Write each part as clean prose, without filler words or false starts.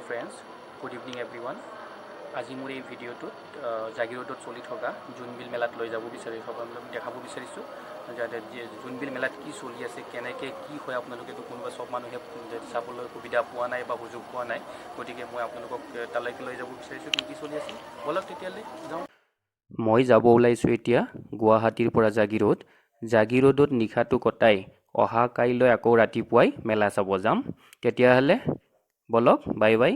Friends, good evening everyone. আজি মোৰ এই ভিডিঅ'টোত জাগিৰোডত চলি থকা জোনবিল মেলাত লৈ যাব বিচাৰিছোঁ, আপোনালোকক দেখাব বিচাৰিছোঁ যাতে জোনবিল মেলাত কি চলি আছে, কেনেকৈ কি হয়। আপোনালোকেতো কোনোবা চব মানুহে চাবলৈ সুবিধা পোৱা নাই বা সুযোগ পোৱা নাই। গতিকে মই আপোনালোকক তালৈকে লৈ যাব বিচাৰিছোঁ, কি কি চলি আছে। ব'লক তেতিয়াহ'লে যাওঁ। মই যাব ওলাইছোঁ এতিয়া গুৱাহাটীৰ পৰা জাগিৰোড। জাগিৰোডত নিশাটো কটাই অহা কাইলৈ আকৌ ৰাতিপুৱাই মেলা চাব যাম। তেতিয়াহ'লে ব'লক, বাই বাই।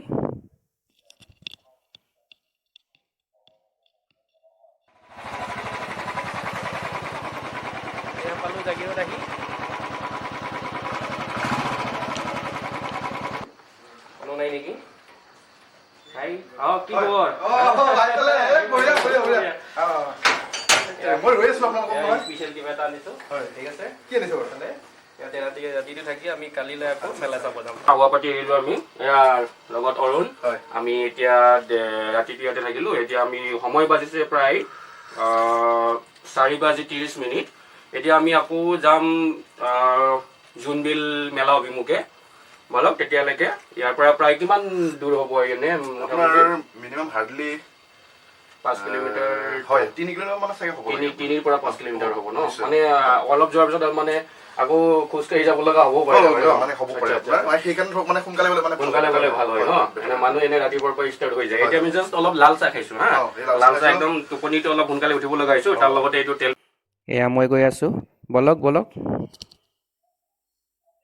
এয়া পালোঁ জাগিৰোড আহি। কোনো নাই নেকি? হাই, অঁ, কি খবৰ? বঢ়িয়া বঢ়িয়া বঢ়িয়া। মই ৰৈ আছিলোঁ আপোনালোকক নহয়। স্পেচিয়েল কিবা এটা আনিছোঁ। হয়। ঠিক আছে। কি আনিছে বাৰু? ইয়াতে ৰাতিটো থাকি আমি কালিলৈ আকৌ মেলা চাব যাম। হাৱা পাতি এৰিলোঁ আমি, এয়া লগত অৰুণ। আমি এতিয়া ৰাতিটো ইয়াতে থাকিলোঁ। এতিয়া আমি সময় বাজিছে প্ৰায় 4 বাজি 30 মিনিট। এতিয়া আমি আকৌ যাম জোনবিল মেলা অভিমুখে। ব'লক তেতিয়ালৈকে। ইয়াৰ পৰা প্ৰায় কিমান দূৰ হ'ব এনে আপোনাৰ মোটামুটি? Minimum hardly 5 kilometre. হয়, 3 কিলোমিটাৰ মানে চাগে হ'ব। 3ৰ পৰা 5 কিলোমিটাৰ হ'ব ন? নিশ্চয়। মানে অলপ যোৱাৰ পিছত মানে আকৌ খোজকাঢ়ি যাব লগা হ'ব পাৰে। মানে হ'ব পাৰে। আচ্ছা, আপোনাৰ মানে সেইকাৰণে ধৰক মানে সোনকালে গ'লে মানে ভাল। সোনকালে গ'লে ভাল হয় ন? মানে মানুহ এনে ৰাতিপুৱাৰ পৰা ষ্টাৰ্ট হৈ যায়। এতিয়া আমি জাষ্ট অলপ লাল চাহ খাইছো হা। অ, এই লাল লাল চাহ চাহ খাইছো। একদম টোপনিটো অলপ সোনকালে উঠিব লগা হৈছো, তাৰ লগতে এইটো তেল। এয়া মই গৈ আছো, বলক বলক।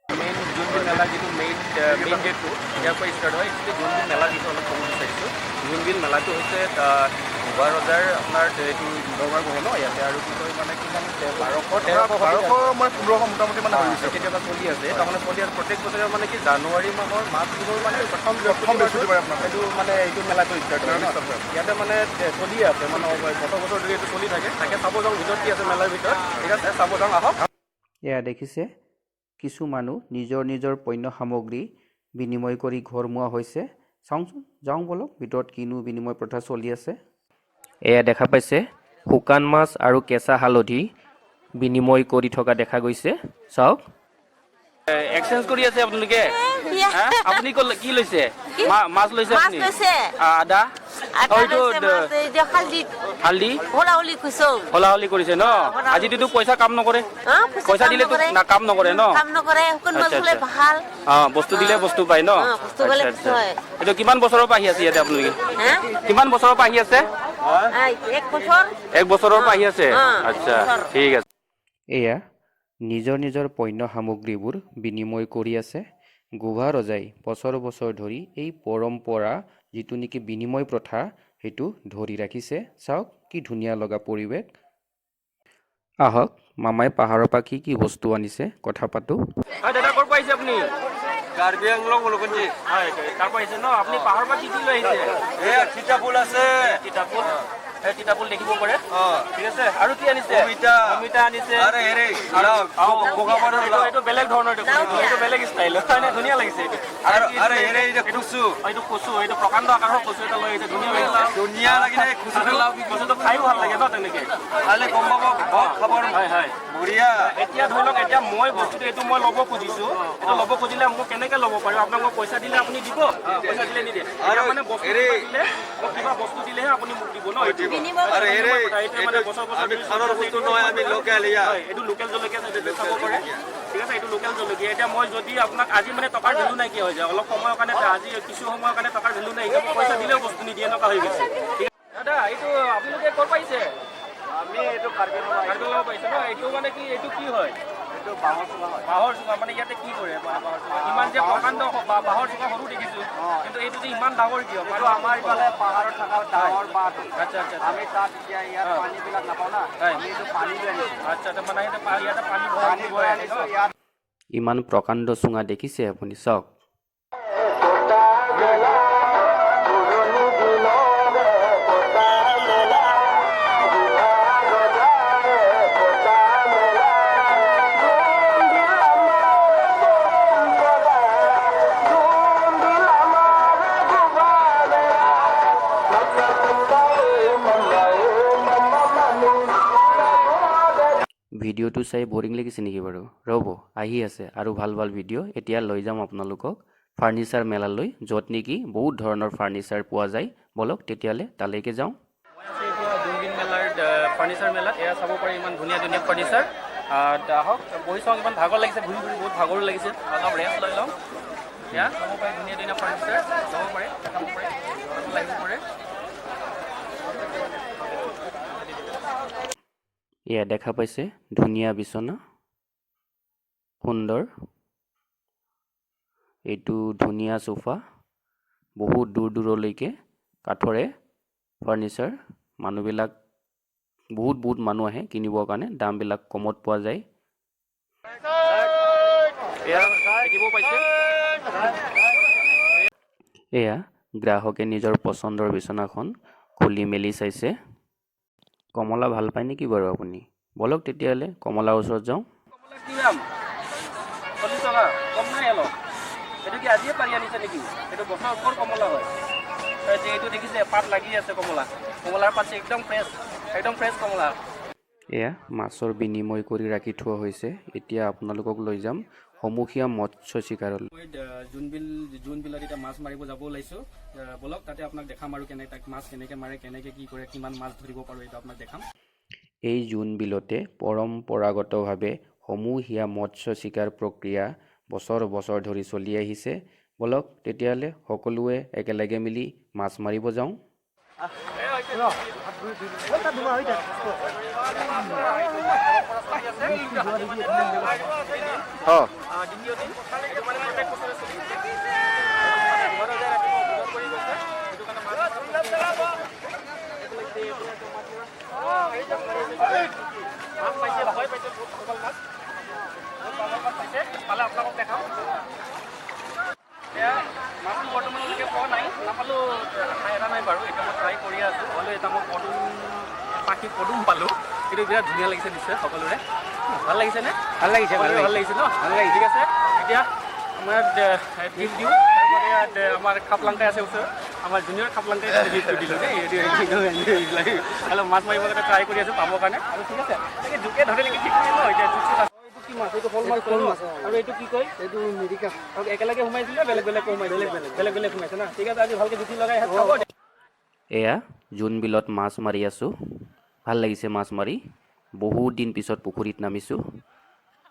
মেইন জোনবিল মেলা যিটো মেইন মেইন গেটটো, ইয়াৰ পৰা ষ্টাৰ্ট হয়। একচুৱেলি জোনবিল মেলাৰ বিষয়ে অলপ ক'ব বিচাৰিছোঁ। জোনবিল মেলাটো হৈছে গোভা ৰজাৰ আপোনাৰ এইটো দৰবাৰ বহে ন ইয়াতে। আৰু কি কয়, মানে কিমান 1200 1300 1200 মানে 1500 মোটামুটি মানে হৈ গৈছে। কেতিয়াবা চলি আছে, তাৰমানে চলি আছে। প্ৰত্যেক বছৰে মানে কি জানুৱাৰী মাহৰ মাঘ বিহুৰ মানে প্ৰথম প্ৰথম বৃহস্পতিবাৰে আপোনাৰ এইটো মানে এইটো মেলাটো ষ্টাৰ্ট হয় ন? মেলাটো start হয়। ইয়াতে মানে চলিয়ে আছে, মানে বছৰ বছৰ ধৰি এইটো চলি থাকে। তাকে চাব যাওঁ ভিতৰত কি আছে মেলাৰ ভিতৰত। ঠিক আছে, চাব যাওঁ আহক। এয়া দেখিছে, কিছু মানুহ নিজৰ নিজৰ পণ্য সামগ্ৰী বিনিময় কৰি ঘৰমুৱা হৈছে। চাওঁচোন, যাওঁ ব'লক ভিতৰত কিনো বিনিময় প্ৰথা চলি আছে। এয়া দেখা পাইছে, শুকান মাছ আৰু কেঁচা হালধি বিনিময় কৰি থকা দেখা গৈছে। চাওক, এক্সচেঞ্জ কৰি আছে আপোনালোকে। হা? আপুনি কি লৈছে? মাছ লৈছে? মাছ আপুনি লৈছে। আদা? আদা অ, এইটো লৈছে, মাছ, এইটো হালধি। হালধি। হোলাহোলি কৈছো। হলাহলি কৰিছে ন? হলাহলি। আজিতো পইচা কাম নকৰে। হা, পইচা কাম দিলেতো নকৰে। না কাম নকৰে ন? কাম নকৰে, শুকান মাছ আচ্ছা, হ'লে আচ্ছা। ভাল। অ, বস্তু দিলে বস্তু পায় ন? অ, বস্তু পালে আচ্ছা, বস্তু আচ্ছা। হয়। এইটো কিমান বছৰৰ পৰা আহি আছে ইয়াতে আপোনালোকে? হা? কিমান বছৰৰ পৰা আহি আছে? এক বছৰ। এক বছৰৰ পৰা আহি আছে? অ, আচ্ছা। এক বছৰ। ঠিক আছে। এয়া নিজৰ নিজৰ পণ্য সামগ্ৰীবোৰ বিনিময় কৰি আছে। গোভা ৰজাই বছৰ বছৰ ধৰি এই পৰম্পৰা, যিটো নেকি বিনিময় প্ৰথা, সেইটো ধৰি ৰাখিছে। চাওক কি ধুনীয়া লগা পৰিৱেশ। আহক, মামাই পাহাৰৰ পৰা কি কি বস্তু আনিছে কথা পাতোঁ। হয় দাদা, ক'ৰ পৰা আহিছে আপুনি? কাৰ্বি আংলং হলকঞ্জি। হয়, তাৰ পৰা আহিছে ন? আপুনি পাহাৰৰ পৰা কি কি লৈ আহিছে? এয়া তিতাফুল আছে। তিতাফুল, এই তিতাফুল দেখিব পাৰে। ঠিক আছে, আৰু কি আনিছে? অমিতা। অমিতা আনিছে। আৰে হেৰি লাও, বগাপাৰৰ লাও। এইটো বেলেগ ধৰণৰ দেখোন, এইটো বেলেগ ষ্টাইল হয় নে? ধুনীয়া লাগিছে এইটো। আৰু কি আৰু আনিছে? হেৰি এইটো কচু। এইটো কচু, এইটো প্ৰকাণ্ড আকাৰৰ কচু এটা লৈ আহিছে, ধুনীয়া লাগিছে। ধুনীয়া লাগিলে কচুটো। কচুটো খায়ো ভাল লাগে ন তেনেকে? খালে গম পাব ঘৰত খাবৰ। হয় হয়। বঢ়িয়া। এতিয়া ধৰি লওক, এতিয়া মই বস্তুটো এইটো মই ল'ব খুজিছো। এইটো ল'ব খুজিলে মই কেনেকে ল'ব পাৰিম? আপোনাক মই পইচা দিলে আপুনি দিব, পইচা দিলে নিদিয়ে। এতিয়া মানে বস্তু কিবা দিলে, মই কিবা বস্তু দিলেহে আপুনি মোক দিব ন এইটো? বিনিময়। আৰু হেৰি এইটোৱে মানে বছৰ বছৰ আমি ধৰি সাৰৰ চলি আছে। বস্তু নহয়, আমি লোকেল ইয়া। হয়, এইটো লোকেল জলকীয়া আছে, এইটো চাব পাৰে। ঠিক আছে, এইটো লোকেল জলকীয়া। এতিয়া মই যদি আপোনাক আজি মানে টকাৰ ভেলু নাইকিয়া হৈ যায় অলপ সময়ৰ কাৰণে, আজি কিছু সময়ৰ কাৰণে টকাৰ ভেলু নাইকিয়া, মই পইচা দিলেও বস্তু নিদিয়ে, এনেকুৱা হৈ গৈছে। ঠিক আছে। দাদা, এইটো আপোনালোকে ক'ৰ পাইছে? আমি এইটো কাৰ্বি আংলং। কাৰ্বি আংলঙৰ পাইছে ন? এইটো মানে কি, এইটো কি হয়? এইটো বাঁহৰ চুঙা হয়। বাঁহৰ চুঙা। মানে ইয়াতে কি কৰে বাঁহৰ চুঙা? ইমান যে প্ৰকাণ্ড বাঁহৰ চুঙা সৰু দেখিছো, কিন্তু এইটো যে ইমান ডাঙৰ কিয়? এইটো আমাৰ ইফালে পাহাৰত থকা ডাঙৰ বাঁহটো। আচ্ছা আচ্ছা আমি তাত এতিয়া ইয়াত পানীবিলাক নাপাওঁ না। আমি এইটো পানী লৈ আনিছো। আচ্ছা আচ্ছা, মানে ইয়াতে পানী ভৰাই পানী ভৰাই আনিছো ইয়াত। ইমান প্ৰকাণ্ড চুঙা দেখিছে আপুনি, চাওক। ভিডিঅ'টো চাই বৰিং লাগিছে নেকি বাৰু? ৰ'ব, আহি আছে আৰু ভাল ভাল ভিডিঅ'। এতিয়া লৈ যাম আপোনালোকক। ফাৰ্নিচাৰ মেলালৈ, য'ত নেকি বহুত ধৰণৰ ফাৰ্নিচাৰ পোৱা যায়। ব'লক তেতিয়াহ'লে তালৈকে যাওঁ। মই আছোঁ এতিয়া জোনবিল মেলাৰ ফাৰ্নিচাৰ মেলাত। এয়া চাব পাৰে, ইমান ধুনীয়া ধুনীয়া ফাৰ্নিচাৰ। আহক, বহি চাওঁ। ইমান ভাগৰ লাগিছে, ঘূৰি ঘূৰি বহুত ভাগৰো লাগিছে, অলপ ৰেষ্ট লৈ লওঁ। এয়া চাব পাৰে, ধুনীয়া ধুনীয়া ফাৰ্নিচাৰ চাব পাৰে, দেখাব পাৰে, লাগিব পাৰে। এয়া দেখা পাইছে, ধুনীয়া বিচনা, সুন্দৰ। এইটো ধুনীয়া চোফা। বহুত দূৰ দূৰলৈকে কাঠৰে ফাৰ্নিচাৰ। মানুহবিলাক বহুত বহুত মানুহ আহে কিনিবৰ কাৰণে, দামবিলাক কমত পোৱা যায়। এয়া দেখিব পাইছে। এয়া গ্ৰাহকে নিজৰ পচন্দৰ বিচনাখন খুলি মেলি চাইছে। কমলা ভাল পায় নেকি বাৰু আপুনি? ব'লক তেতিয়াহ'লে কমলাৰ ওচৰত যাওঁ। কমলা কি দাম? 40 টকা, কম নাই অলপ? এইটো কি আজিয়ে পাৰি আনিছে নেকি? এইটো বছৰ ওপৰ কমলা হয়। এই যে এইটো দেখিছে, পাত লাগি আছে কমলা। কমলাৰ পাত একদম ফ্ৰেছ, একদম ফ্ৰেছ কমলা। এয়া মাছৰ বিনিময় কৰি ৰাখি থোৱা হৈছে। এতিয়া আপোনালোকক লৈ যাম সমূহীয়া মৎস্য চিকাৰলৈ। মই জোনবিল, জোনবিলত এতিয়া মাছ মাৰিব যাব ওলাইছোঁ। ব'লক, তাতে আপোনাক দেখাম আৰু কেনে তাক মাছ কেনেকৈ মাৰে, কেনেকৈ কি কৰে, কিমান মাছ ধৰিব পাৰোঁ, এইটো আপোনাক দেখাম। এই জোনবিলতে পৰম্পৰাগতভাৱে সমূহীয়া মৎস্য চিকাৰ প্ৰক্ৰিয়া বছৰ বছৰ ধৰি চলি আহিছে। ব'লক তেতিয়াহ'লে সকলোৱে একেলগে মিলি মাছ মাৰিব যাওঁ। দ্বিতীয় দিন এইটো, মানে প্ৰত্যেক বছৰে চলি ঘৰত যায়, ৰাতিপুৱা উদ্বোধন কৰি গৈছে। সেইটো কাৰণে মাছ মাছ পাইছে, ভয় পাইছে। বহুত ভাল মাছ, বহুত ভাল মাছ পাইছে। পালে আপোনালোকক দেখাম। এতিয়া মাছটো বৰ্তমানলৈকে পোৱা নাই, নাপালোঁ, আশা এৰা নাই বাৰু। এতিয়া মই ট্ৰাই কৰি আছোঁ। হ'লেও এটা মই পদুম পাখি, পদুম পালোঁ। এইটো বিৰাট ধুনীয়া লাগিছে নিশ্চয়। সকলোৰে ভাল লাগিছেনে? ভাল লাগিছে, ভাল। সকলোৰে ভাল লাগিছে ন? ভাল লাগিছে। ঠিক আছে, এতিয়া আমাৰ গিফ্ট দিওঁ। তাৰপৰা ইয়াত আমাৰ খাপলাংকাই আছে ওচৰত, আমাৰ জুনিয়ৰ খাপলাংকাই গিফ্টটো দিলোঁ দেই। এইটো অলপ মাছ মাৰিবৰ কাৰণে ট্ৰাই কৰি আছোঁ পাবৰ কাৰণে আৰু। ঠিক আছে, তাকে জোকে ধৰে নেকি ঠিক নাই ন। এতিয়া জোক চোক আছে। এইটো কি মাছ? এইটো শ'ল মাছ কয় ন? আৰু এইটো কি কয়? এইটো মিৰিকা। আৰু একেলগে সোমাইছিলে, বেলেগ বেলেগকৈ সোমাইছিলে? বেলেগ বেলেগ সোমাইছে না? ঠিক আছে, আজি ভালকৈ জুতি লগাই খাব। এয়া জোনবিলত মাছ মাৰি আছোঁ। ভাল লাগিছে মাছ মাৰি, বহুত দিন পিছত পুখুৰীত নামিছোঁ।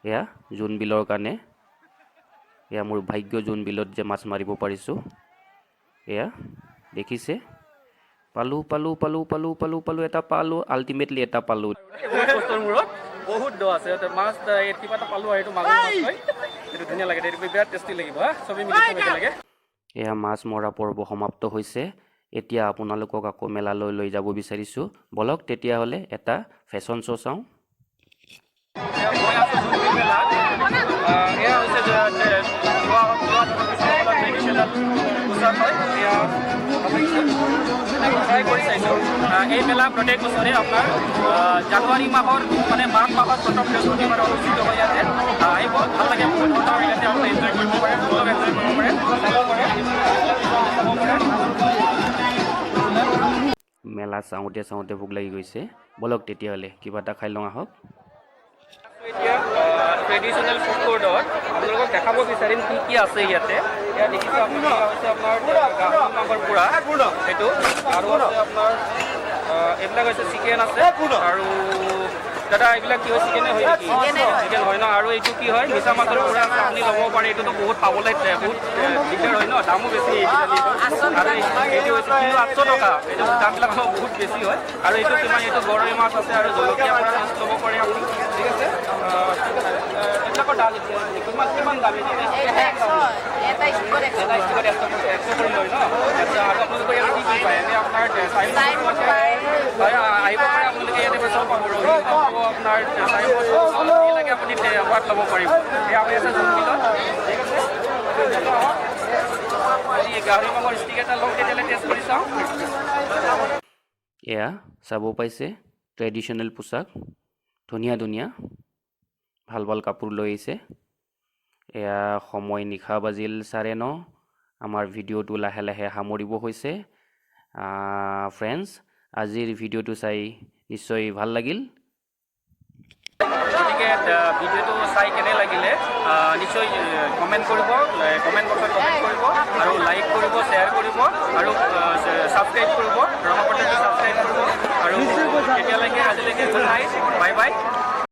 এয়া জোনবিলৰ কাৰণে এয়া মোৰ ভাগ্য, জোনবিলত যে মাছ মাৰিব পাৰিছোঁ। এয়া দেখিছে, পালোঁ পালোঁ পালোঁ পালোঁ পালোঁ পালোঁ, এটা পালোঁ, আল্টিমেটলি এটা পালোঁ। বহুত কষ্টৰ মূৰত, বহুত দ আছে মাছ, কিবা এটা পালোঁ। আৰু এইটো মাগুৰ মাছ হয়। এইটো ধুনীয়া লাগে, এইটো বিৰাট টেষ্টি লাগিব। হা, চবেই মিলি খাম একেলগে। এয়া মাছ মৰা পৰ্ব সমাপ্ত হৈছে। এতিয়া আপোনালোকক আকৌ মেলালৈ লৈ যাব বিচাৰিছোঁ। ব'লক তেতিয়াহ'লে এটা ফেশ্বন শ্ব' চাওঁ। মই আছোঁ জোনবিল মেলাত। এয়া হৈছে তিৱা তিৱা জনগোষ্ঠীসকলৰ ট্ৰেডিশ্যনেল পোচাক হয়। এয়া ভাল লাগিছে, ট্ৰাই কৰি চাইছোঁ। এই মেলা প্ৰত্যেক বছৰে আপোনাৰ জানুৱাৰী মাহৰ, মানে মাঘ মাহৰ প্ৰথম বৃহস্পতিবাৰে অনুষ্ঠিত হয় ইয়াতে। আহিব, ভাল লাগে। বহুত ধৰণৰ ইয়াতে আপুনি এনজয় কৰিব পাৰে, ফুল এনজয় কৰিব পাৰে, চাব পাৰে, চাব পাৰে। মেলা চাওঁতে চাওঁতে ভোক লাগি গৈছে। ব'লক তেতিয়াহ'লে কিবা এটা খাই লওঁ আহক। এতিয়া ট্ৰেডিশ্যনেল ফুড কোৰ্টত আপোনালোকক দেখাব বিচাৰিম কি কি আছে ইয়াতে। ইয়াত দেখিছে আপুনি, এয়া হৈছে আপোনাৰ গাহৰি মাংসৰ পোৰা সেইটো, আৰু আছে আপোনাৰ এইবিলাক হৈছে চিকেন আছে। আৰু দাদা, এইবিলাক কি হয়? চিকেনে হয় নেকি? চিকেন হয় ন? আৰু এইটো কি হয়? মিছা মাছৰ পোৰা আছে, আপুনি ল'ব পাৰে। এইটোতো বহুত পাবলৈ বহুত দিগদাৰ হয় ন, দামো বেছি। আৰু এইটো হৈছে কিলো 800 টকা। এইটো দামবিলাক অলপ বহুত বেছি হয়। আৰু এইটো কিমান? এইটো গৰৈ মাছ আছে আৰু জলকীয়া পোৰা টেষ্ট ল'ব পাৰে আপুনি। ঠিক আছে, ঠিক আছে। এইবিলাকৰ দাম কিমান কিমান দাম? এইটো এটা ষ্টিকত 100। এটা ষ্টিকত 100, 100 কৰি লয় ন? আচ্ছা, আৰু আপোনালোকৰ ইয়াতে কি কি পায়? এনে আপোনাৰ চাইমদ পায়। হয়, আহিব পাৰে আপোনালোকে। ইয়াতে চব পাব, ৰহি পাব, আপোনাৰ চাইমদ, কি লাগে আপুনি সোৱাদ ল'ব পাৰিব। এয়া হৈ আছে জোনবিলত। ঠিক আছে, আজি গাহৰি মাংসৰ ষ্টিক এটা লওঁ তেতিয়াহ'লে, টেষ্ট কৰি চাওঁ। এয়া চাব পাইছে, ট্ৰেডিশ্যনেল পোচাক, ধুনীয়া ধুনীয়া ভাল ভাল কাপোৰ লৈ আহিছে। এয়া সময় নিশা বাজিল 9:30। আমাৰ ভিডিঅ'টো লাহে লাহে সামৰিব হৈছে। ফ্ৰেণ্ডছ, আজিৰ ভিডিঅ'টো চাই নিশ্চয় ভাল লাগিল। গতিকে আপোনালোকে ভিডিঅ'টো চাই কেনে লাগিলে নিশ্চয় কমেণ্ট কৰিব, কমেণ্ট বক্সত কমেণ্ট কৰিব আৰু লাইক কৰিব, শ্বেয়াৰ কৰিব আৰু ছাবস্ক্ৰাইব কৰিব, ৰঙাপট্টাটো ছাবস্ক্ৰাইব কৰিব। আৰু তেতিয়ালৈকে আজিলৈকে গুড নাইট, বাই বাই।